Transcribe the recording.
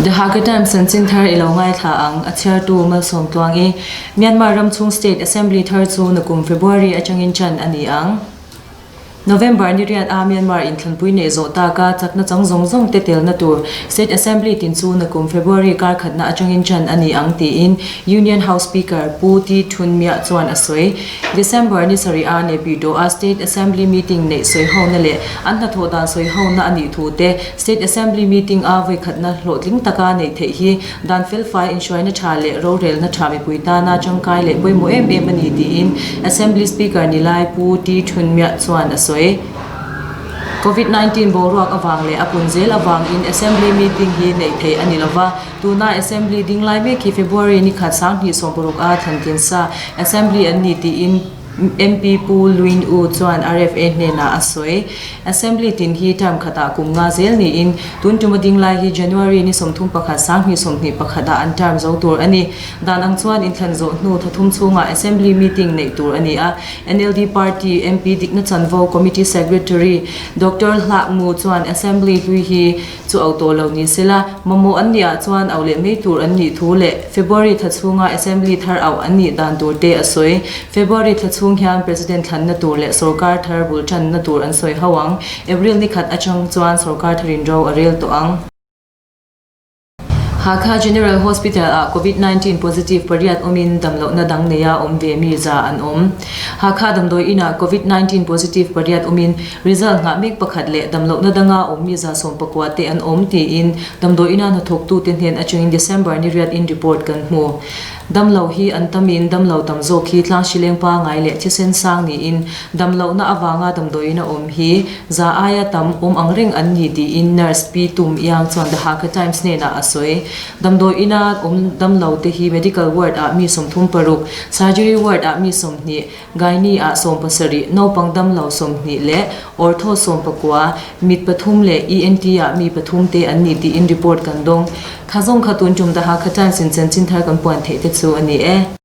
The Hakha Times chanchin thar i lo ngaithla ang, a chhiartu Malsawmtluang i Myanmar ram chhung State Assembly thar chu nakum February atangin ṭan a ni ang. November ni riat a Myanmar inthlanpui neih zawh taka chakna chang zawng zawng te telna tur State Assembly tin chu nakum February kar khatna atangin ṭan a ni ang tiin Union House Speaker Pu Ti Thun Mya chuan a sawi. December ni sarih a Naypyidaw a State Assembly meeting neih sawi hona leh an hnathawh dan sawi hona a nih thu te State Assembly meeting a vawikhatna hlawhtling taka neih theih hi dan felfai inhruaina tha leh rorelna tha mipui tana tangkai leh pawimawh em em a ni tiin Assembly Speaker Nilai Pu T Thun Miah chuan a sawi. Covid 19 boruak avang leh a pun zel avangin Assembly meeting hi neih theih a ni lova, tuna Assembly ding lai mek hi February ni khat 2016 a thlantlin sa Assembly an ni tiin MP Pu Lwin U chuan RFA hnenah a sawi. Assembly tin hi term khatah kum nga zel niin tun tuma ding lai hi January ni 31 2021 ah an term zo tur a ni. Dan ang chuan inthlan zawh hnu thathum chhungah Assembly meeting neih tur a ni a. NLD party MP dikna chanvo Committee Secretary Doctor Hlah Mu chuan Assembly hlui hi Chu au tawh lo ni sela, mamawh an nih ah chuan au leh mai tur an nih thu leh February thla chhunga Assembly thar auh an nih dan tur te a sawi. February thla chhung hian President thlanna tur leh sorkar thar bul tanna tur an sawi ho ang. April ni khat atang chuan sorkar tharin ro a rel tawh ang. Hakha General Hospital ah Covid 19 positive pariat awmin damlohna dang neia awm ve mi za an awm. Hakha damdawi inah Covid 19 positive pariat awmin Result nghah mek pakhat leh damlohna danga awmmi 19 te an awm tiin damdawi ina hnathawktute hnen atangin December ni riat in report kan hmu. Damlo hi an tamin damlo tam zawk hi tlang hrileng pangai leh thisen sang niin damlohna avanga damdawi ina awm hi za aia tam awm ang reng an ni tiin nurse Pi Tum Iang chuan The Hakha Times hnenah a sawi. Damdawi ina awm damlo te hi medical ward ah mi 36, surgery ward ah mi 20, Gynae ah 70, naupang damlo 20 leh Ortho 19, mit pathum leh ENT ah mi pathum te an ni tiin report kan dawng. Kha zawng kha tun tum daha kha Times in chanchin thar kan puan theih te chu a ni e.